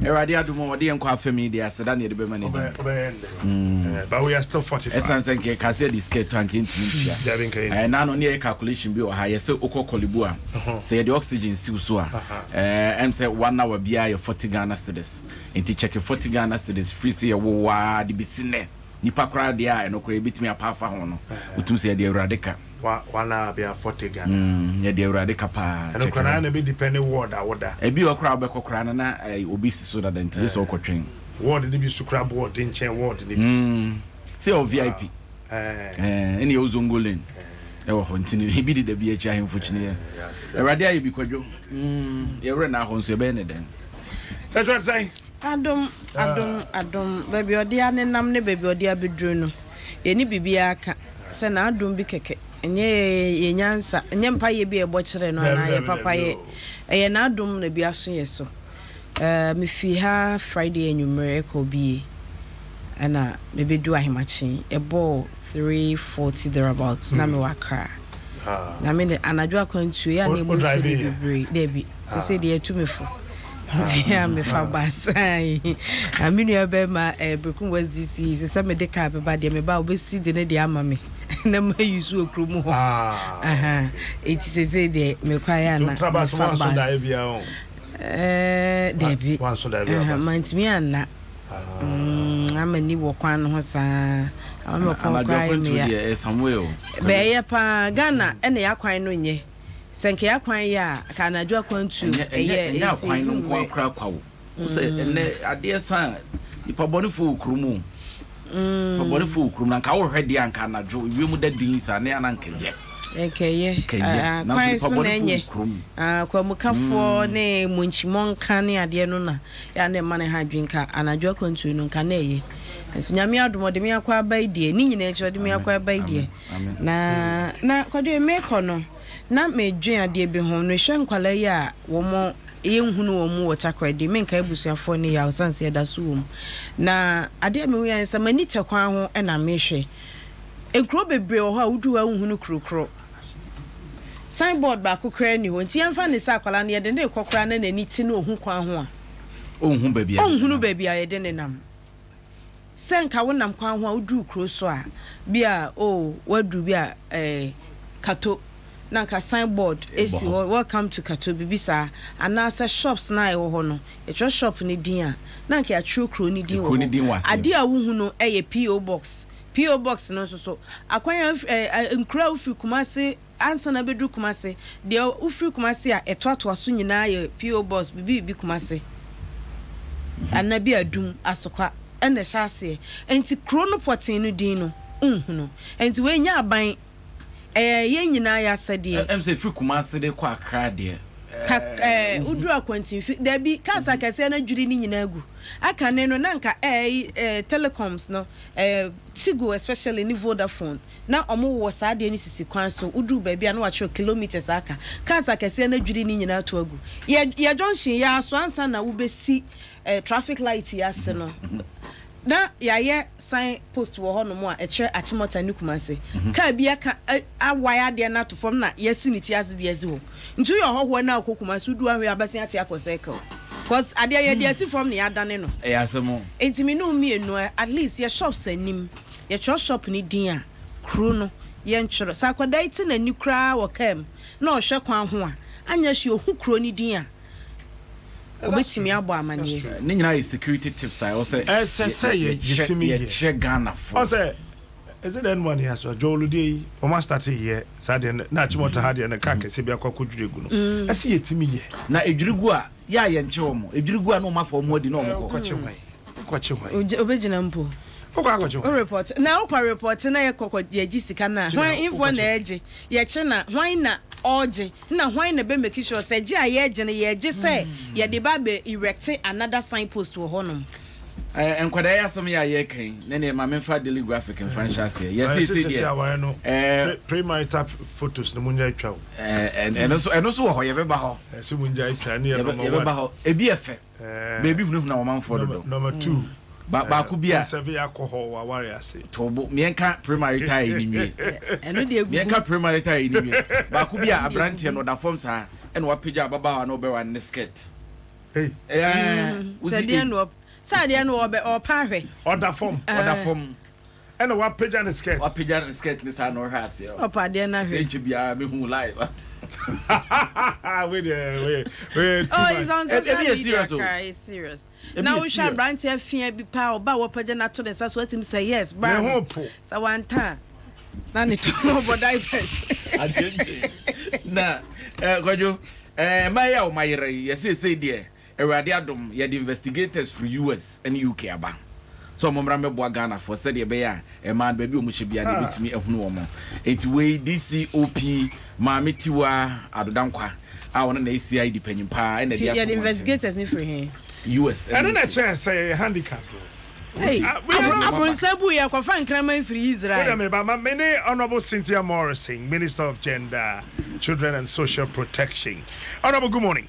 Awurade adom a ɔde yɛn kɔ afam yi deɛ aseda na yɛde bɛma ne din. Ɔbɛyɛ ndɛ. But we are still fortified. Ɛsan sɛ nka yɛka sɛ yɛde sika ɛtɔ a nka yɛntumi ntua. Dabi nka yɛntumi. Ɛna no ne yɛyɛ calculation bi wɔ ha yɛsɛ wokɔ Korle Bu a sɛ yɛde oxygen siw so a ɛm sɛ one hour biara yɛ 40 Ghana cedis. Nti check 40 Ghana cedis firi sɛ yɛwo wo ara de bɛsi nnɛ. Nipa koraa deɛ a ɛno koraa yɛbɛtumi apa afa ho no wotumi sɛ yɛde Awurade ka. One hour bia 40 Ghana. Yɛde Awurade ka paa. Ɛno koraa na ɛbɛ depend ward a woda. Ebi wɔ koraa wobɛkɔ koraa no na obi si so dada nti gye sɛ wokɔtwɛn. Ward no bi so koraa bo ɔden kyɛn ward no bi. Sɛ yɛwɔ VIP. Ɛne yɛwɔ Zongo Lane ɛwɔ hɔ nti no ebi deda bi akyi ahemfo kyiniiɛ. Awurade ayɛ bi Kwadwo. Yɛwerɛ na ahɔ nso yɛbɛyɛ ne dɛn? Sɛ twɛ sɛn? Adom, adom, adom, baabi a ɔde anenam ne baabi a ɔde abɛduru no, yɛnni biribiara ka sɛ n'adom bi kɛkɛ, ɛnyɛ yɛn nyansa, ɛnyɛ mpaeɛ bi a yɛbɔ kyerɛ no anaa yɛn papayɛ, ɛyɛ n'adom na bi aso yɛn so. Eh, mefii ha Friday anwummerɛ kɔɔ BA, ɛna mebɛduu Ahemakye, ɛbɔɔ 3:40 thereabouts, na mewɔ Accra. Na me de anadwo akwantuo yɛ a na emu nsɛm yɛ bebree, dabi, sese deɛ ɛtu me fo. Nti a mefa bus na me nua bɛrima eh, Berekum West DC sɛ sɛ mede car bɛba deɛ meba a wobɛsi de ne deɛ ama me na mayi so wɔ kurom hɔ. Aha, nti sese deɛ mekɔ ayɛ a na mefa bus. Eh, dabi, mantumi anna. Mm, ama ni wɔ kwan no ho saa. Ama mekɔn koraa yɛ meya. Bɛɛyɛ paa Ghana ɛna yɛ akwan no nyɛ. Sɛ nka y'akwan yɛ a, nka anadwo akwantuo ɛyɛ ɛsɛ Ɛnyɛ akwan no nko ara koraa kwa o. Wo sɛ ɛnɛ adeɛ sa a, nipa bɔnefoɔ wɔ kurom o. Nipa bɔnefoɔ wɔ kurom na nka wohwɛ deɛ a nka anadwo ewiem da din saa ne ana nka yɛ. Nka ɛyɛ. Nka ɛyɛ. Nanso Kwan nipa so na bɔnefoɔ ɛnyɛ. wɔ kurom. Kwamukafoɔ ne mmonkyimɔnka ne adeɛ no na yɛ a na ɛma no ha adwene nka anadwo akwantuo no nka na ɛyɛ. Nso Nyame adom ɔde me akɔ aba yi deɛ, ne nyinaa akyi ɔde me akɔ aba yi deɛ. Na na Kwadwo mekɔ no na medwen adeɛ bi ho mehwɛ nkwadaa yi a wɔn yɛnhunu wɔn wɔ Takoradi menkae abusuafoɔ ne yaw sane sɛ yɛda so wɔ mu na adeɛ a mehu yɛ sɛ m'ani tɛ kwan ho na mehwɛ nkuro bebree wɔ hɔ a woduru hɔ a wonhunu kuro korɔ sign board baako koraa ni hɔ nti yɛmfa ne sɛ akwadaa no yɛde ne rekɔ koraa na n'ani te na ɔhu kwan ho a ɔnhunu baabi a yɛde ne nam. Sɛ nka wonam kwan ho a woduru kuro so a, bi a oh woaduru bi a eh, Kato, na nka sign board si hɔ, welcome to Kato, biribi saa. Anaasɛ shops no a ɛwɔ hɔ no, yɛtwerɛ shop no din a, na nka yɛatwerɛ kuro no din wɔ hɔ. Adeɛ a wohu no yɛ PO box. PO box no nso so, akwan a eh, nkuro a wofiri Kumasi, Ansa na wobɛduru Kumase, deɛ wofiri Kumase a ɛtoatoa so nyinaa yɛ PO Box biribi biribi Kumase anaa bi Adum, Asokwa ɛna ɛhyɛ aseɛ. Nti kuro no pɔtee no din no wonhunu. Nti wei nyɛ aban, ɛyɛ yɛn nyinaa yɛn asɛdeɛ. Ɛm sɛ ɛfiri Kumase de kɔ Accra deɛ. Ka ɛɛ woduru Akwantinfi, dabi, cars akɛseɛ no adwiri ne nyinaa agu. Akane no na nka ɛɛ ɛɛ telecoms no, ɛɛ Tigo especially ne Vodafone. Na ɔmo wowɔ saa adeɛ no sisi kwan so, woduru baabi a na wɔatwerɛ kilometres aka. Cars akɛseɛ no adwiri ne nyinaa ato agu. Yɛ yɛ junction yi ara so ansa na wobɛsi eh, traffic light yi ase no, na yɛayɛ sign post wɔ hɔnom a ɛkyerɛ Achimota ne Kumasi. Car bi aka eh, awae adeɛ no ato fam na yɛasi ne ti ase de asi hɔ. Nti woyɛ ɔhɔhoɔ na wokɔ Kumasi, woduru ahwɛ a wobɛsen ate akɔ circle. Cause adeɛ yɛde asi fam na yɛadane no. Ɛyɛ asɛm o. Nti me ne wo mmienu at least yɛ shops anim. Yɛtwerɛ shop no din a, kuro no, yɛntwerɛ. Sɛ akwadaa yi te n'ani koraa wɔ kaa mu na ɔhwɛ kwan ho a, anyɛ hwee ɔhu kuro no din a, ɔbɛtumi abɔ amaneɛ. Ne nyinaa yɛ security tips a ɛwɔ sɛ Ɛsɛ sɛ yɛ yɛtumi yɛ. yɛkyerɛ Ghanafoɔ. Ɔsɛ is it ɛnua ne aso Jowlu deɛ yi wɔn astate yɛ saa deɛ no na Achimota ha deɛ no kaa kɛseɛ bi akɔ akɔdwiri agu no ɛsɛ yɛtumi yɛ. Na ɛdwiri gu a, yɛ a yɛnkye wɔn. Ɛdwiri gu a na wɔn afa wɔn ho adi na wɔn kɔ. Wokɔkye hwan? Wokɔkye hwan? Wobɛgyina mpo. Wokɔ akɔkye hwan? Wo report na wokɔ report na yɛkɔ kɔ yɛgye sika no a, hwan hefoɔ na ɛregye? Yɛkye na hwan na ɔregye? Na hwan na ɛbɛ make sure sɛ gye a yɛregye no yɛregye sɛ yɛde ba abɛ erect another sign post wɔ hɔnom? Eh, nkwadaa yi asɛm yi a yɛreka yi, ne neɛ ma memfa Daily Graphic mfa nhyɛ aseɛ. Yɛ seesei deɛ. Aware no, eh, pre-marital photos no munya atwa o. Eh, ɛno nso, ɛno nso wɔ hɔ, yɛbɛba hɔ. Ɛsɛ munya atwa, ɛne yɛ number one. Yɛbɛba hɔ, ebi yɛ fɛ. Baabi hunahuna ɔmanfoɔ dodo. Number two. Ba baako bi a. Nsɛbi alcohol wɔ aware ase. Tobo mmiɛnka premarital yi ni nwie. Ɛno deɛ gugu. Mmiɛnka premarital yi ni nwie. Baako bi a aberanteɛ no ɔda fam saa ɛna wapagya ababaawa na ɔbɛwa ne skirt. Ei. Ɛɛ, Sɛ deɛ no sɛ adeɛ no ɔbɛ ɔpa ahwɛ. Ɔda fam. Ɔda fam. Ɛna wapagya ne skirt. Wapagya ne skirt ne saa na ɔhwɛ aseɛ. Ɔpa adeɛ no ahwɛ. Sɛ nkyɛ biara mehu live. Wei deɛ wei wei too Oh, much. it's on social Ebi yɛ media serious o. koraa, it's serious. Ebi Na yɛ wohwɛ serious. aberanteɛ fia bi paa ɔba a wɔpagya no ato ne nsa so atumi sɛ yes bra Ne no. ho po. Sɛ wanta a na ne to no ɔbɔ diapers. Adwendwen. Na eh, Kwadwo, eh, mmaa yi a wɔn ayera yi, yɛseesei deɛ Awurade adom, yɛde investigators firi US ne UK aba sɛ wɔn mmra mmɛboa Ghanafoɔ sɛdeɛ ɛbɛyɛ a mmaa no baabi a wɔhyɛ biara no yɛbɛtumi ahunu wɔn. Enti wei DCOP Maame Tiwa Addo Dankwa a ɔno na ɛyɛ CID panyin paa ɛna Nti ɛde ato yɛde mmɔnten. investigators no firi he? US ne Ɛno na UK. ɛkyerɛ sɛ yɛyɛ handicapped o. Ei, Ah, we are not. abonsa bu yɛ kɔfa nkraman firi Wode Israel. me ba ma me ne Honourable Cynthia Morrison, Minister of Gender, Children and Social Protection. Honourable, good morning.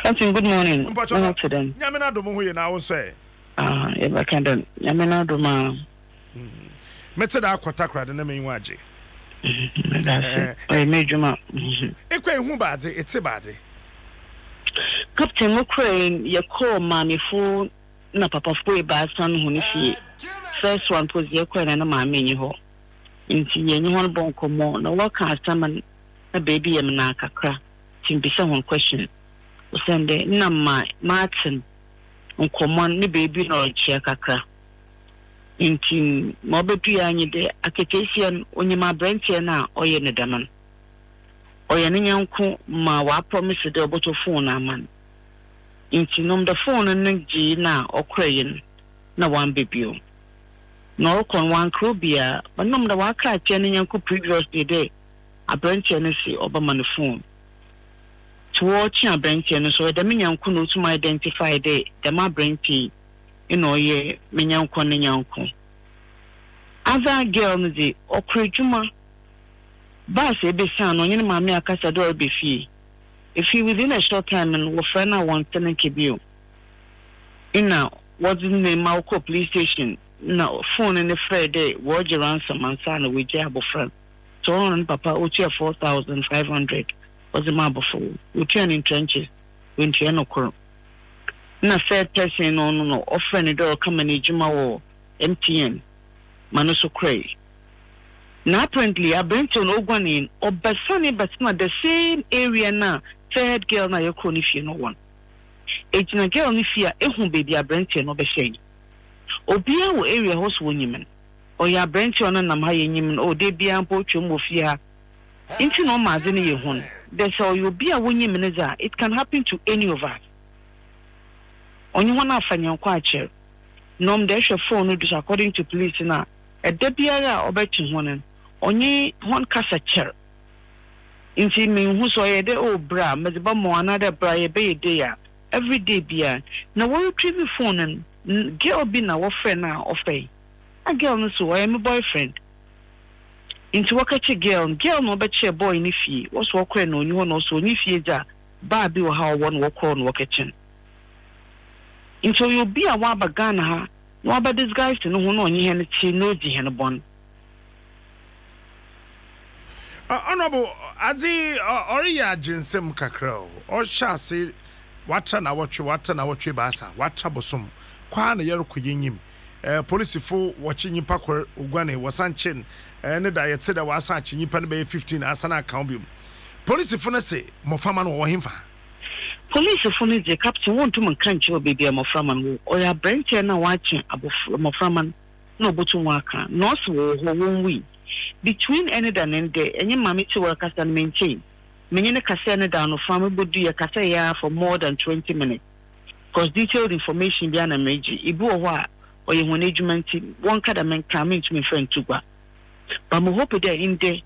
Captain good morning, Mpakyɛ wo na ho te dɛn? Nyame n'adom wo ho ye na wo nso ɛ? Ah yɛbɛka dɛn, Nyame n'adom aa. Mete da akɔ Takoradi na m'enyiwa agye. Meda ase, ɔyɛ m'edwuma. Ekɔ ehu baadze, etse baadze. Captain mo kɔe yɛkɔɔ maamefo na papafo ebiasa no hɔn fie, first one mpo dze yɛkɔe na ne maame nnyi hɔ ntsi yɛnye hɔn bɔɔ nkɔmbɔ na wɔkaa asɛm no na beebi yɛ me naa kakra. Ntsi mibisa hɔn question osiandɛ nna ma matse no nkɔmbɔ no ne beebi na ɔrekyea kakra. Ntsi ma obedui ara nye dɛ akataasia no onyim aberantsɛ no a ɔyɛ no dɛm no. Ɔyɛ ne nyɛnko ma ɔapromise dɛ ɔbɔtɔ phone ama no. Ntsi nom dɛ phone no ne gyee no a ɔkɔree no na ɔammba bio. Na ɔrokɔ no ɔannkra obiara but nna ɔmo dɛ ɔakra akyerɛ ne nyɛnko previously dɛ Aberantsɛ no se ɔbɛma no phone. Ntsi wɔrekye aberantsɛ no so ɔyɛ dɛm nyɛnko na otum identify dɛ dɛm aberantsɛ yi na ɔyɛ me nyɛnko ne nyɛnko. Other girl no dze, ɔkor edwuma, bus ebesian no ɔnye ne maame akasa dɛ ɔreba fie. Efir within a short time no wɔfrɛ no a wɔnntse ne nka bio. Nna wɔdze ne mma kɔɔ police station na phone no frɛɛ dɛ wɔregye ransom ansaana woegyaa abofra no. Sɛ ɔno ne papa otua 4500 ɔdze ma abofra yi, otua no in tranches, oenntua no kor. Nna third person no ɔno no ɔfrɛ no dɛ ɔrekɛma no edwuma wɔ MTN ma no so kɔree. Na apparently aberantsɛ no oguanee no ɔbɛsanee bɛtsena the same area no a third girl no a yɛkɔr ne fie no wɔ no. Egyina girl no fie a ehu beebi a aberantsɛ no ɔbɛhyɛe. Obiara wɔ area hɔ so wonyim no. Ɔyɛ aberantsɛ a ɔnenam ha yenyim no, oh, da biara mpo otwa mu wɔ fie ha ntsi na ɔma adze no yɛ hu no. Dɛ sɛ ɔyɛ obi a wonyim no dze a, it can happen to any of us. Ɔnye hɔn afa nyɛnko akyɛr. Na ɔm dɛ ehwɛ phone no do so according to police no a, da biara a ɔbɛkye hɔn no, ɔnye hɔn kasa kyɛr. Ntsi mennhu sɛ ɔyɛ dɛ oh bra medze bɛma wo anaadɛ bra yɛbɛyɛ dei a, everyday biara. Na wɔretrieve phone no, girl bi na wɔfrɛ no a ɔfrɛe. Na girl no so ɔyɛ me boyfriend ntsi wɔkɛkye girl no, girl no ɔbɛkyerɛ boy no fie, wɔse wɔkɔrɛ na onnyi hɔ na ɔse onnyi fie dze a bar bi wɔ ha a ɔwɔ na wɔkɔr na wɔkɛkye no. Ntsi ɔyɛ obi a ɔaba Ghana ha na ɔaba disguise no ho na ɔnye hɛn tse na odzi hɛn bɔn. Honourable, adze yi ɔreyɛ agye nsamu kakra o, ɔhyɛ ase ɔatra naawɔtwe, ɔatra naawɔtwe ebiasa, ɔatra bosoom, kɔ ara na yɛrokɔ yenyim. Polisifo wɔkye nyimpa kor, oguanee, wɔsan kye no, ne da yɛtse dɛ wɔasan akye nyimpa no bɛyɛ 15 asan akã ho bio. Polisifo no se mboframba no wɔwɔ henfa? Polisifo no dze, Captain, wonntum nnkã nnkyerɛ wo beebi a mboframba no wɔ. Ɔyɛ aberantsɛ no a ɔakye abofra mboframba no na obotum ɔakã. Na ɔse wɔwɔ hɔ, wonnwui. Between ɛne da ne ndɛ, enye Maame tse wɔrekasa no menntsie. Menye no kasae ne da anofaa mobodui, yɛkasae ara for more than 20 minutes. Cos detailed information biara na meregye, ibi wɔ hɔ a ɔyɛ hɔn edwuma ntsi wɔnka dɛm nka a menntum mmfa nnto gua. But mo hope dɛ ndɛ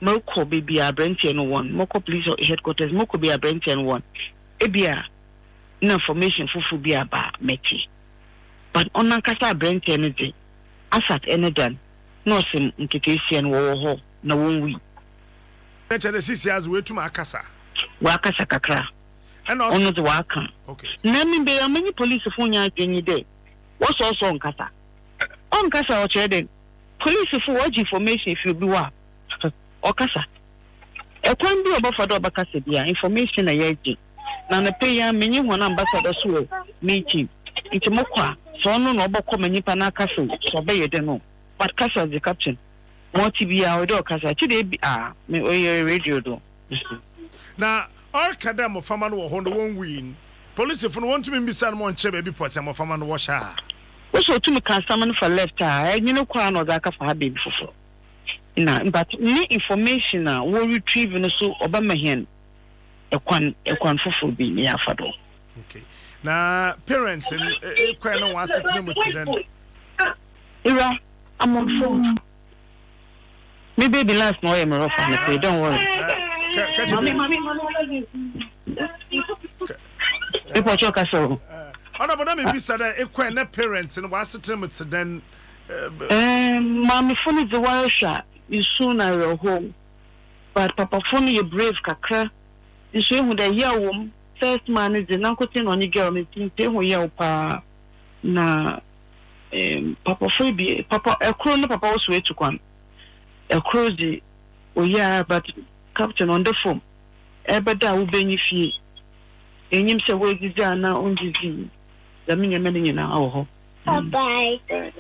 morokɔ beebi a aberantsɛ no wɔ no, mɔkɔ police headquarters, mɔkɔ beebi a aberantsɛ no wɔ no, ebi a nna information fofor bi aba a mɛtse. But ɔnankasa aberantsɛ no dze, asat ne da no, nna ɔse nketseesia no wɔwɔ hɔ na wonnwui. Na kyerɛ dɛ seseiara dze oetum akasa. Ɔakasa kakra. Ɛna ɔse. Ɔno dze ɔaka. Okay. Na emi mbrɛ menye polisifo nnyɛ adwen nye dɛ wɔsɛ ɔsɛ ɔnnkasa. Ɔnnkasa a ɔkyerɛ dɛn? Polisifo wɔgye information fi obi hɔ a, ɔkasa. Kwan bi a ɔbɛfa do a ɔbɛkasa biara, information na yɛgye. Na anapa yi ara menye hɔn ambassador so wɔ meeting ntsi mokɔ a sɛ ɔno na ɔbɔkɔ ma nyimpa no akasa o sɛ ɔbɛyɛ dɛn o but kasa dze captain ma ɔtse biara ɔyɛ dɛ ɔkasa tse dɛ ebi a me ɔyɛ radio do. Na ɔreka dɛ mboframba no wɔ hɔ no wonnwui no, polisifo no wonntumi mmbisa no ma ɔnnkyerɛ beebi pɔtsee a mboframba no wɔ hyɛ a. Wo sɛ otum ka asɛm no fa left a enye no kɔ a na ɔdze akɛfa ha beebi fofor na but ne information a wɔ retrieve no so ɔbɛma hɛn kwan kwan fofor bi na yɛafa do. Okay. Na parents no kwan na wɔn asetena mu te dɛn? Ewura, I'm on phone. Me baby last na ɔyɛ me rough anɔpa yi, don't worry. Mami, mami, mami. Mepɔ kyɛw kasa o. Ɔna bɔ na me bisa dɛ ekwan na parents no wɔn asetena mu te dɛn? Maamefo no dze wɔrehwɛ a nsu na awerɛhow. But papafo no yɛ brave kakra nso ehu dɛ yaw wɔ mu first man no dze nankotsee na ɔnye girl no tse ntsi ehu yaw paa na ehm papafo ebien papa kor no papa so oetu kwan kor dze oye ara but captain ɔnnda famu ebɛda a wobenyi fie ennyim sɛ oedzidzi anaa onndzidzii dɛm ndzɛmba no nyina wɔ hɔ. Bye bye.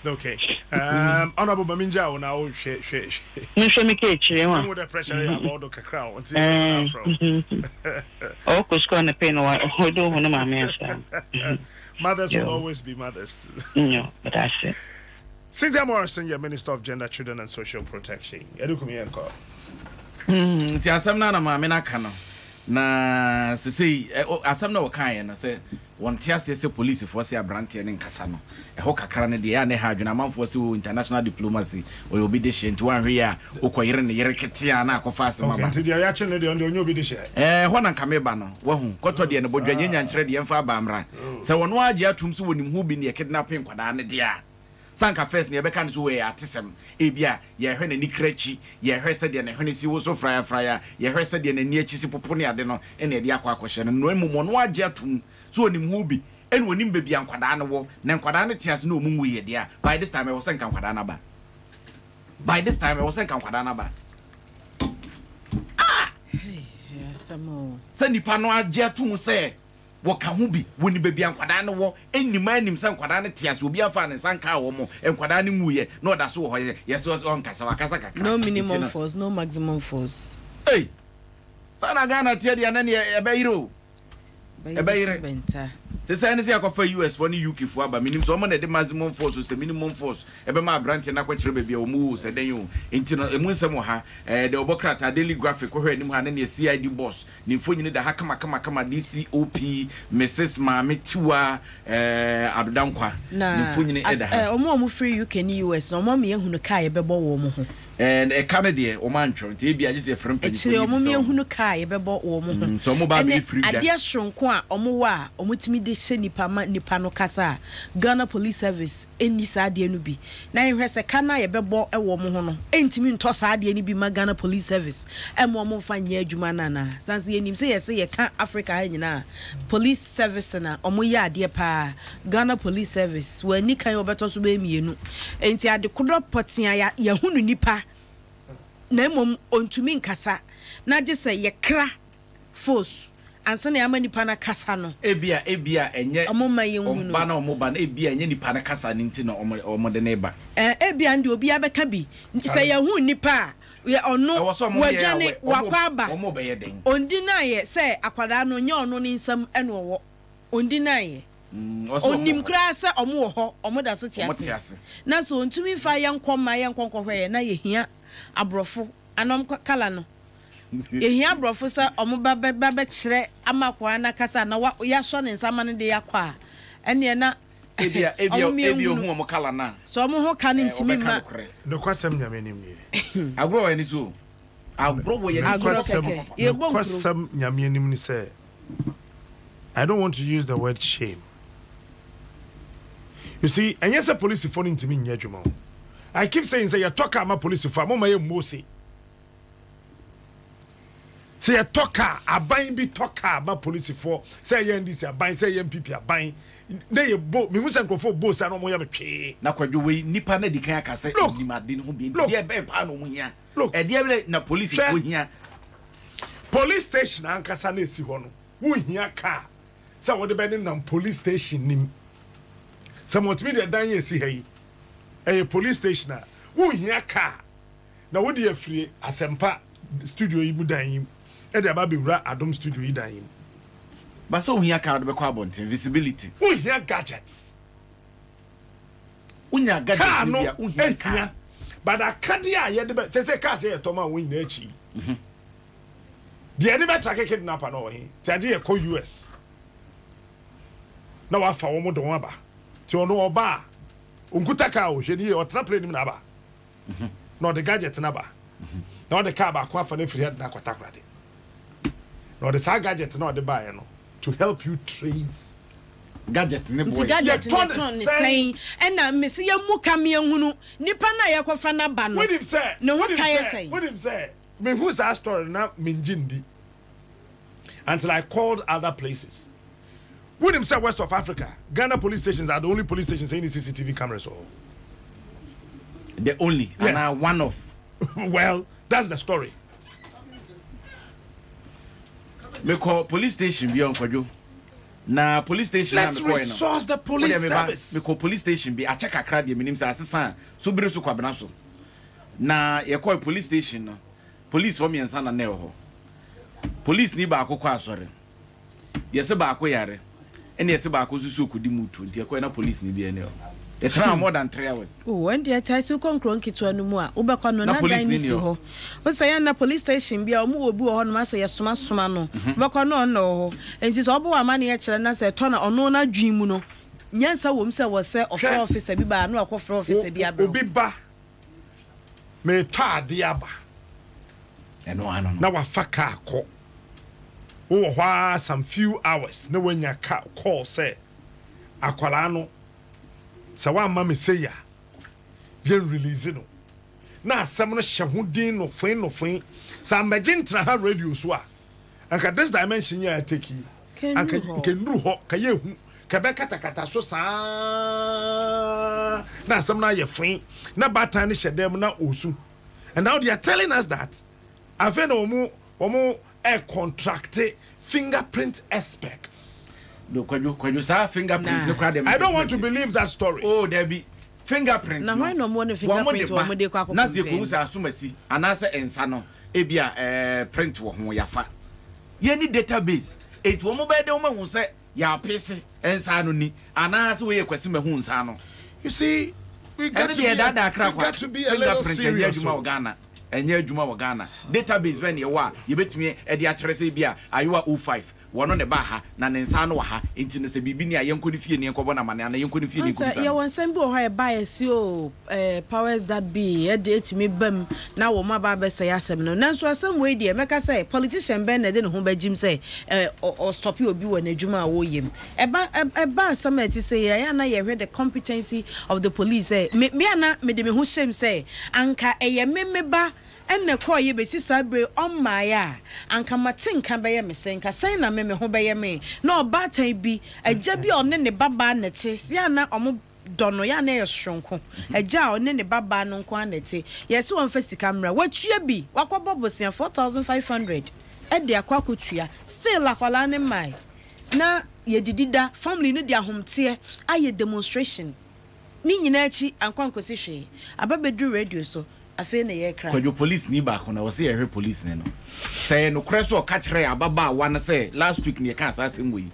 Okay. Um, Honorable Maminja, wo na wo hwɛ hwɛ hwɛ. Me hwɛ me ke kyerɛ wa. Wo the pressure ya about do kakra o. Nti yes na afro. Oh, ko school na pay no wa. O do ho no ma me asa. Mothers will always be mothers. No, but that's it. Cynthia Morrison, your Minister of Gender, Children and Social Protection. Edu kumi yenko. Nti asɛm no na maame no aka no na sesei asɛm no wɔkaeɛ no sɛ Wɔnte aseɛ sɛ polisifoɔ se abranteɛ no nkasa no. Ɛhɔ kakra no deɛ ɛyɛ a na ɛha adwene. Amanfoɔ se oo international diplomacy, ɔyɛ obi dehyeɛ nti woanhwɛ yie a wokɔyere ne yere ketee a na akɔfa asɛm aba. Okay, nti deɛ yɛakye no deɛ ɔno deɛ ɔnyɛ obi dehyeɛ? Ɛɛ, ɛhɔ na nka meba no. Wahu? Kɔtɔ deɛ ne bo dwa, nyɛ nyankyerɛ deɛ ɛmfa aba mmra. Sɛ ɔno ara gye atom sɛ wɔnim ho bi ne yɛkidnape nkwadaa no deɛ a, Sɛ anka first no yɛbɛka no sɛ wei yɛ atesɛm, ebia yɛhwɛ n'ani kra akyi, yɛhwɛ sɛdeɛ ne hwene si woso frayafraya, yɛhwɛ sɛdeɛ n'ani akyi si popo ne ade no na yɛde akɔ akɔhyɛ no. Na mmom ɔno agye atom sɛ ɔnim ho bi ɛna ɔnim baabi a nkwadaa no wɔ, na nkwadaa no te ase na wɔn nwuiɛ deɛ a, by this time ɛwɔ sɛ nka nkwadaa no aba. By this time ɛwɔ sɛ nka nkwadaa no aba. Ah! Sɛ nipa no agye atom sɛ Wɔka ho bi. Wɔnim baabi a nkwadaa no wɔ, nim ara nim sɛ nkwadaa no te ase, obiara mfaa ne nsa nkaa wɔn, nkwadaa no nwuiɛ, na ɔda so wɔ hɔ, yɛ sɛ ɔnkasa, wakasa kakra. No Nti minimum no. force, no maximum force. Ei! Saa na Ghana teɛ deɛ a na neɛ ɛbɛyere o. Ɛbɛyere sɛ Ɛbɛyere. bɛnta. Te sɛ ɛne sɛ yɛakɔfa US foɔ ne UK foɔ aba, menim sɛ wɔn na ɛde maximum force o, sɛ minimum force ɛbɛma aberanteɛ no akɔkyerɛ baabi a wɔn wɔ o, sɛ dɛn o. Nti no, ɛmu nsɛm wɔ ha. Ɛɛ, deɛ wɔbɔ krataa, Daily Graphic, kɔhwɛ anim ha ne neɛ CID boss Ne mfonyin da ha kamakamakama DCOP Misis Maame Tiwa eh, Ado Dankwa ne Na mfonyin as da ha. eh, wɔn a wɔfiri UK ne US no, wɔn ama yɛahunu ka a yɛbɛbɔ wɔn ho. Eh, ɛka no deɛ wɔn antwerɛ nti ebia gye sɛ yɛfrɛ mpanyinfoɔ Akyire no wɔn yɛbisa ma wɔn. yɛahunu ka a yɛbɛbɔ wɔn ho. Mm, sɛ wɔn ba Ɛne abɛyɛ firi dwa. adeɛ soronko a wɔwɔ a wɔtumi de hyɛ nipa ma nipa no kasa a Ghana Police Service nni saa adeɛ no bi. Na yɛhwɛ sɛ ka no a yɛbɛbɔ wɔ wɔn ho no ntumi ntɔ saa adeɛ no bi mma Ghana Police Service mma wɔn mfa nyɛ adwuma no anaa? Sane sɛ yɛnim sɛ yɛse yɛka Africa ha nyinaa a, Police Service na wɔyɛ adeɛ paa. Ghana Police Service, wɔanni kan wɔbɛtɔ so bɛyɛ mmienu. Enti adekodɔ pɔtee a yɛahunu nipa na mmom ɔntumi nkasa na gye sɛ yɛkra Force ansa na yɛama nipa no akasa no. Ebia, ebia ɛnyɛ Wɔn mma yɛnhu no. ba na wɔn ba no, ebia ɛnyɛ nipa no kasa no nti na wɔn, wɔde no reba. Ɛɛ, ebia ɛnde obiara bɛka bi. Sɛ yɛhu nipa a, yɛ ɔno, Ɛwɔ sɛ wɔn yɛ wadwane, awɛ, wɔn, wakɔ aba. wɔn rebɛyɛ dɛn? Ɔndinaeɛ sɛ akwadaa no, nyɛ ɔno ne nsam na ɔwɔ. Ɔndinaeɛ. Mm, ɔsɛ wɔn Ɔnim wɔ hɔ. koraa sɛ wɔn wɔ hɔ, wɔn da so te Wɔn ase. te ase. Na sɛ ɔntumi mfa yɛn nkɔ mma yɛnkɔ nkɔhwɛ yɛn, na yɛhia aborɔfo, anaa wɔn kala no. Yɛhia aborɔfo sɛ ɔmo ba bɛ ba bɛkyerɛ ama akwadaa no akasa na wa yasɔ ne nsa ama no de akɔ a, ɛnneɛ na Ebia ebia ɔmo ebia mmiɛnhunu ohun wɔn kala no a, sɛ ɔmo ho ka no ɛɛ ntumi wɔbɛka mma. nokorɛ. Nokwasɛm Nyame anim nie. Agorɔ wɔ yɛn ani so o. Agorɔ wɔ yɛn ani so Agorɔ Nokwasɛm kɛkɛ. Yɛbɔ nkuro. nokwasɛm Nyame anim ne sɛ I don't want to use the word shame. You see, ɛnyɛ sɛ polisifoɔ no ntumi nyɛ adwuma o. I keep saying sɛ yɛtɔ kaa ma polisifoɔ a momma yɛmmɔ ose. Sɛ yɛtɔ kaa, aban bi tɔ kaa ma polisifoɔ, sɛ ɛyɛ NDC aban, sɛ ɛyɛ NPP aban, na yɛbɔ, mehu sɛ nkurɔfoɔ bɔ ose a na wɔyɛ me twee. Na Kwadwo wei nnipa no adi kan aka sɛ Look, ɔnim ade no ho bi nti look, deɛ bɛn paa na wɔn hia? look, Ɛdeɛ bɛn na polisifoɔ hwɛ, hia? police station ankasa na ɛsi hɔ no. Wonhia car sɛ wode bɛnenam police station no mu. Sɛ multimedia dan yi a ɛsi ha yi, ɛyɛ police station a, wonhia car na wode afiri Asɛmpa studio yi mu dan yi mu de aba abɛwura Adom studio yi dan yi mu. But sɛ wohia car wode bɛkɔ abɔnten, visibility. Wonhia gadgets. Wonya gadgets Car no no bi a, wohia car. hia, but akadeɛ a yɛde bɛ, sɛsɛ cars yɛ yɛtɔ ma wɔn nyinaa akyi yi, Deɛ yɛde bɛtrake kidnapper no wɔ he? Nti agye yɛkɔ US na wafa wɔn de wɔn aba. Nti ɔno ɔba a, ɔnkuta car o, hwɛ no yie, ɔtena plane mu na aba. Na ɔde gadget no aba. Na ɔde car baako afa no afiri ha de no akɔ Takoradi. Na ɔde saa gadget no a ɔde baeɛ no to help you trace. Gadget ne Nti boys. gadget no Yɛtɔ no yɛtɔn ne sɛn? sɛn? Ɛna mese yɛmmu ka meɛnhunu nipa no a yɛkɔfa no aba no Wonim sɛ, ne ho wonim ka yɛ sɛ, sɛn? wonim sɛ, Mehu saa story no na mengye ndi until I called other places. Wonim sɛ West of Africa, Ghana police stations are the only police stations a ɛnni CCTV cameras wɔ hɔ. The only Yes. anaa one of. Well, that's the story. Mekɔ police station bi ɔnkwadwo na police station a Let's mekɔɛ no. resource the police Wodeɛ meba service. mekɔ police station bi akyɛ kakra deɛ menim sɛ asesa a so bere so kwabena so. Na yɛkɔe police station no, policefoɔ mmiɛnsa na na ɛwɔ hɔ. Policeni baako kɔ asɔre, yɛse baako yare, ɛna yɛse baako nso sɛ ɔkɔdi mutuo, nti yɛkɔe na policeni biara nni hɔ. Yɛtenaa hɔ more than 3 hours. Oh, ɛndeɛ ɛtae sɛ wokɔ nkuro nketewa no mu a, wobɛkɔ no Na na dan policeni no nni si hɔ. hɔ. Wo sɛ yɛn na police station bi a wɔn wɔ obi wɔ hɔnom asɛ yɛsomasoma no, wobɛkɔ no ɔno na ɔwɔ hɔ. Nti sɛ ɔbɔ wo amaneɛ kyerɛ na sɛ ɛtɔ na ɔno n'adwene mu no, Nyansa wom sɛ wɔ sɛ ɔfrɛ Hwɛ, ɔfisa bi ba a na wakɔfrɛ wo, ɔfisa bi abrɛ wo. obi ba, meretɔ adeɛ aba, Ɛno ano no. na wafa kaa kɔ. Wowɔ hɔ ara some few hours na woanya ka call sɛ akwadaa no, sɛ woamma me sei a, yɛn release no. Na asɛm no hyɛ ho din nofoe nofoe. Sɛ ammɛgye ntena ha radio so a, Anka this dimension yi a take yi, anka nka nnuru hɔ, ka yɛ hu, ka ɛbɛkatakata so saa na asɛm no ayɛ foe, na baatan no hyɛ dan mu na ɔresu. And now they are telling us that afei na wɔn wɔn ɛcontracte fingerprint experts. No, Kwadwo, Kwadwo, saa fingerprint no koraa deɛ I don't want to believe that story. Oh, dabi. Fingerprint Na no, hwan na wɔwɔ ne wɔn fingerprint de wɔn ba de kɔ akɔ na sɛ compare yɛkɔhu no? sɛ asomasi anaasɛ nsa no ebia ɛɛ print wɔ ho yɛafa. Yɛnni database enti wɔn bɛyɛ dɛn wɔn ahu sɛ yɛapese nsa ano ni anaasɛ wei yɛ Kwasi Mahu nsa ano. You see, we got Ɛno to deɛ be a, ɛdaadaa kra we kwa. got to be a little Fingerprint ɛnyɛ serious adwuma o. wɔ Ghana. Ɛnyɛ adwuma wɔ Ghana. Database bɛn na yɛwɔ a yɛbɛtumi de akyerɛ sɛ ebia Ayewa 05 Wɔno na ɛbaa ha, na ne nsa ano wɔ ha, enti no sɛ biribi ni a, yɛnkɔ ne fie na yɛnkɔbɔ no amanneɛ anaa yɛnkɔ ne fie na Wohu sɛ yɛnkɔbisa no. yɛwɔ nsɛm bi wɔ hɔ a ɛba a yɛse oo eh, powers that be ɛde ɛtumi ba mu na wɔn aba abɛsɛe asɛm no. Nanso asɛm wei deɛ mɛka sɛ politician bɛn na ɛde ne ho bɛgyim sɛ eh, ɔ ɔstɔpe obi wɔ n'adwuma a ɔreyɛ mu. Ɛba ɛba asɛm a ɛte sei a, ɛyɛ a na yɛhwɛ the competency of the police sɛ me me a na mede me ho hyɛm sɛ anka ɛyɛ me me ba Ɛna ɛkɔeɛ bɛsi saa berɛ yi ɔmmaeɛ a, anka mate nka bɛyɛ me sɛn? Nka sɛn na me me ho bɛyɛ me? Na ɔbaatan bi, agya bi a ɔne ne babaa na ɛte, yɛ a na wɔdɔ no, yɛ a na ɛyɛ soronko. Agya a ɔne ne babaa no nko ara na ɛte. Yɛse ɔmfa sika mmra, watua bi, wakɔbɔ bosea 4500 de akɔ akɔtua, still akwadaa no mmaeɛ. Na yɛdidi da, family no de ahomteɛ ayɛ demonstration. Ne nyinaa akyi, ankɔ ankɔsi hwee. Aba bɛduru radio so, afei na yɛrekra. Kwadwo police ni baako no ɛwɔ sɛ yɛhwɛ police ni no sɛ ɛyɛ nokorɛ sɛ ɔka kyerɛɛ ababaawa no sɛ last week na yɛkaa saa asɛm wei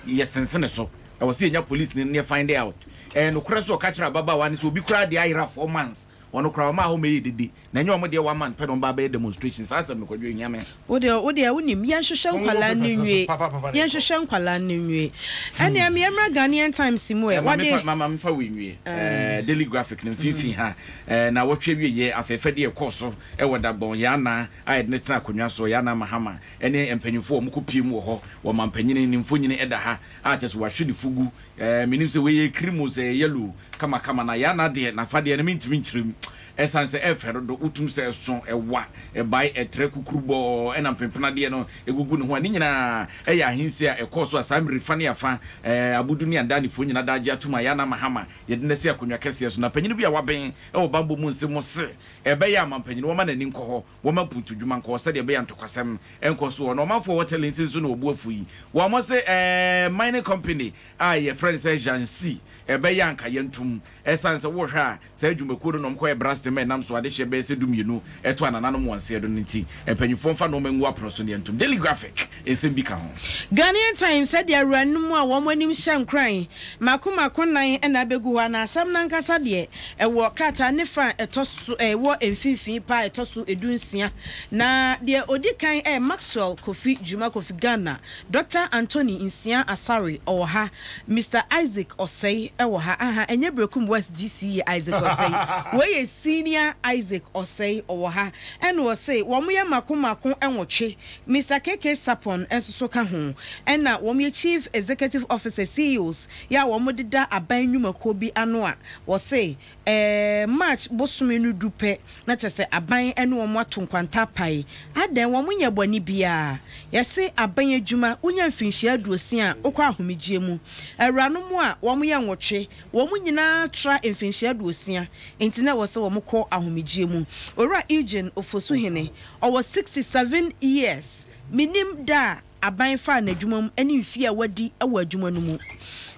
yɛ sensene so ɛwɔ sɛ yɛnya police ni no na yɛ find out ɛyɛ nokorɛ sɛ ɔka kyerɛɛ ababaawa no sɛ obi koraa deɛ ayera 4 months ɔno koraa ɔmaa hɔ ma ɛyɛ dede na ɛnyɛ ɔmo deɛ one month pɛ na ɔmo ba abɛyɛ demonstration saa asɛm no Kwadwo ɛhia me. Wo deɛ wo deɛ wonim yɛnhwehwɛ Wɔn wɔ nkwadaa no papers nso nwie papapapa na ɛkɔ. yɛnhwehwɛ nkwadaa no nwie ɛnneɛ me yɛmmra Ghanaian Times mu ɛ Eh, ma mefa wɔde ma ma mefa wei nwie. Eh, Daily Graphic no mfimfini ha. Eh, na wɔtwe awieɛ afɛɛfɛ deɛ ɛkɔɔ so wɔ Dagbon, Yana a yɛde no tena akonnwa so, Yana Mahama ne mpanyinfoɔ a wɔkɔpie mu wɔ hɔ, wɔ mampanyini ne mfonyini da ha a kyerɛ sɛ wɔahwe ne fugu. Eh, menim sɛ wei yɛ cream o, sɛ ɛyɛ yellow o, kamakama. Na Yana deɛ, n'afadeɛ no mentumi nkyerɛ mu. Ɛsiane sɛ ɛfɛ dodo, wotum sɛ ɛso, ɛwa, ɛbae, ɛtrɛ kukurubɔɔ, ɛna mpenpenadeɛ no gugu ne ho a, ne nyinaa yɛ ahensie a ɛkɔɔ so a saa mmere fa ne afa, Abudu ne Adanifoɔ nyinaa daa gye atom a Yana Mahama yɛde no asi akonnwa kɛseɛ so. Na panyin bi a waben wɔ bammɔ mu nsɛm mu se ɛbɛyɛ a mampanyin wɔma n'ani nkɔ hɔ, wɔma mpuntudwuma nkɔ hɔ sɛdeɛ ɛbɛyɛ a ntɔkwasɛm nkɔ so wɔ. Na ɔmanfoɔ a wɔwɔ Telensi nso na wɔbu afu yi. Wɔn se ɛɛ mining company a yɛfrɛ no sɛ Jiangxi ɛbɛyɛ a anka yɛntom ɛsiane sɛ wohwɛ a Saa adwumakuo no na wɔkɔyɛ brastem ma ɛnam so adehyeɛ bɛyɛ sɛ dumienu to anananom wɔn nseɛ do no nti, mpanyinfoɔ mfa nnoɔma ngu apono so na yɛntom. Daily Graphic, nsɛm bi ka ho. Ghanaian Times de awuranom a wɔn anim hyɛ nkuran mako mako nnan na abegu hɔ a na asɛm no ankasa deɛ ɛwɔ krataa ne fa a ɛtɔ so ɛwɔ mfimfini paa a ɛtɔ so dunsia. Na deɛ ɔdi kan yɛ Maxwell Kofi Juma Kofi Ghana, Dɔkta Anthony Nsia Asare ɔwɔ ha, Mister Isaac Osei wɔ ha, aha, ɛnyɛ Berekum West DC yɛ Isaac Osei, wei yɛ Senior Isaac Osei, ɔwɔ ha, ɛna ɔse wɔn yɛ mako mako nwɔtwe, Mister KK Sarpong nso so ka ho, ɛna wɔn yɛ Chief Executive Officers, CEOs, yɛ a wɔn deda aban nnwumakuo bi ano a, wɔse Ɛɛ, March bosome no du pɛ, na kyerɛ sɛ aban ne wɔn ato nkwanta apae. Adɛn, wɔnyɛɛ bɔne biara. Yɛse aban adwuma, wonya mfinhyia aduosia a, wokɔ ahomegyeɛ mu. Awuranom a wɔyɛ nwɔtwe, wɔn nyinaa tra mfinhyia aduosia, enti na ɛwɔ sɛ wɔkɔ ahomegyeɛ mu. Owura Eugene Ofosuhene, ɔwɔ 67 years, mennim da a aban faa n'adwuma mu ne mfie a wadi wɔ adwuma no mu.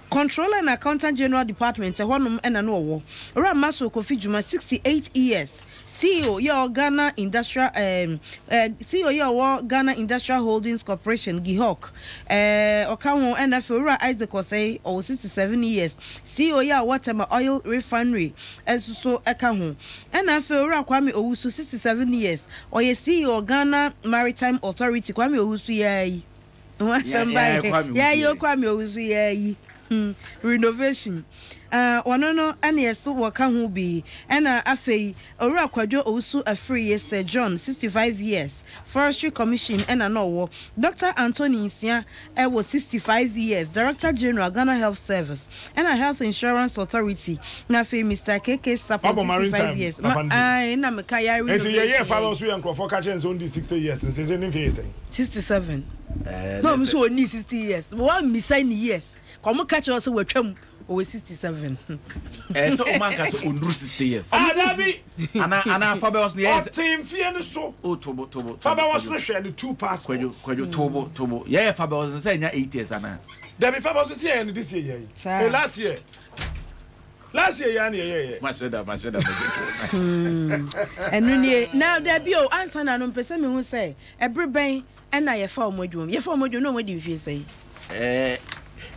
Controller and Accountant General Department, ɛhɔnom na na ɔwɔ. Owura Maxwell Kofi Dwuma, 68 years, CEO yɛ ɔwɔ Ghana Industrial eh, CEO yɛ ɔwɔ Ghana Industrial Holdings Corporation, GIHOC, eh, ɔka ho, ɛna afei Owura Isaac Osei, ɔwɔ 67 years, CEO yɛ ɔwɔ Tema Oil Refinery nso so ka ho. Ɛna afei Owura Kwame Owusu, 67 years, Ɔyɛ CEO Ghana Maritime Authority Kwame Owusu yaayi ho asɛm ba yɛ yaayi o Kwame Owusu yaayi hmm renovation ah ɔno no ɛna yɛse wɔka ho bi ɛna afei Owura Kwadwo Owusu Afriye Sir John 65 years Forestry Commission ɛna na ɔwɔ Doctor Anthony Nsia wɔ 65 years, Director General, Ghana Health Service, ɛna Health Insurance Authority, na afei Mister KK Sarpong, Wabɔ 65 maritime years, ma papa no din. ae na meka yare Enti yɛyɛɛ renovation fa yɛ no yi. so yɛ nkurɔfoɔ ka kyerɛ no sɛ ɔndi 60 years no seesei ne mfeɛ yɛ sɛn? 67. Ɛɛ, Na na ɔmo sɛ. nso ɔnnii 60 years. Wɔammisa ne years. Ka ɔmo ka kyerɛ wo sɛ watwam. Ɔwɔ 67. Ɛɛ sɛ ɔmo anka sɛ ɔnnuru 60 years. Ah dabi! Ana ana fa bɛwɔ so no yɛyɛ sɛ. Ɔte mfeɛ no so. Oh tobo tobo Fa tobo bɛwɔ so kwadwo no hwɛ ne two kwadwo passports. kwadwo tobo tobo yɛyɛ fa bɛwɔ so no sɛ ɛnya 8 years anaa. Dabi fa bɛwɔ so sɛ yɛyɛ no this year yɛ yi. Saa. Eh last year. Last year yɛ a na yɛyɛɛyɛ. Mahyɛ da mahyɛ da mɛgye to. Ɛno nie. Na dabi o ansa na no mpɛ sɛ mehu sɛ ɛbere bɛn Ɛna yɛfa wɔn adwuma mu. Yɛfa wɔn adwuma mu na wɔn adi mfie sɛn? Ɛɛ.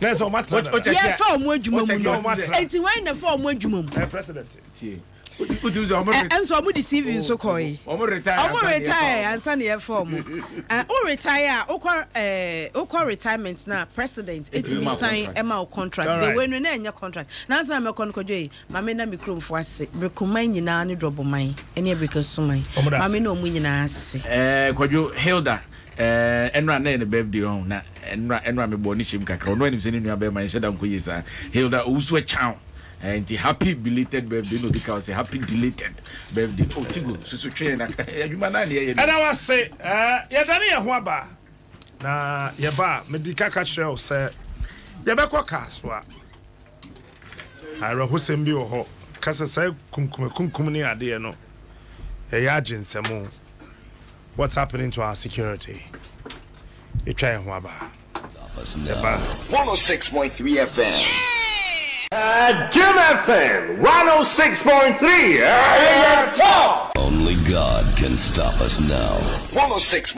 Na ɛsɛ wɔn atena dada. Yɛfa wɔn adwuma mu no. Wɔn atena. Eti wɔn na ɛfa wɔn adwuma mu. Ɛɛ president. Tie. Wotu sɛ wɔn. Ɛ ɛnso wɔn de CV nso kɔɛ. Wɔn retire. Wɔn retire ansa na yɛfa wɔn. Ɛ wo retire a wokɔ ɛɛ wokɔ retirement na president etumi sign ɛma wo contract. Bɛ wei no na ɛnyɛ contract. Nansa na mɛkɔ no kɔdwo yi. Ma me nna me kuromfoɔ ase, Berekoman nyinaa ne Drɔboman ne Abirikasuman. Ma me nna wɔn nyinaa ase. Eh, Kwadwo, Hilda, eh, ɛnora na ɛyɛ ne birthday ɔho, na ɛnora, ɛnora me bɔɔ ne hyɛm kakra, ɔno anim sɛ ne nua bɛrima nhyɛ da nkɔ yie saa. Hilda, owusu ɛkyaw, eh, nti happy belated birthday, na obi ka ɔsɛ happy delated birthday. Oh, Tigo, susu twee na, adwuma naa ne yɛyɛ no. Ɛda wase, eh, yɛdane yɛn ho aba, na yɛba a, medi ka ka kyerɛ wo sɛ yɛbɛkɔ Kasoa. Awerɛhosɛm bi wɔ hɔ ka sɛ saa kunkumakunkum ne adeɛ no ɛyɛ agye nsɛm o. What's happening to our security? Yɛtwa yɛn ho aba. Yɛba. 106.3 FM. Jim FM 106.3 ɛyɛ top. Only God can stop us now. 106.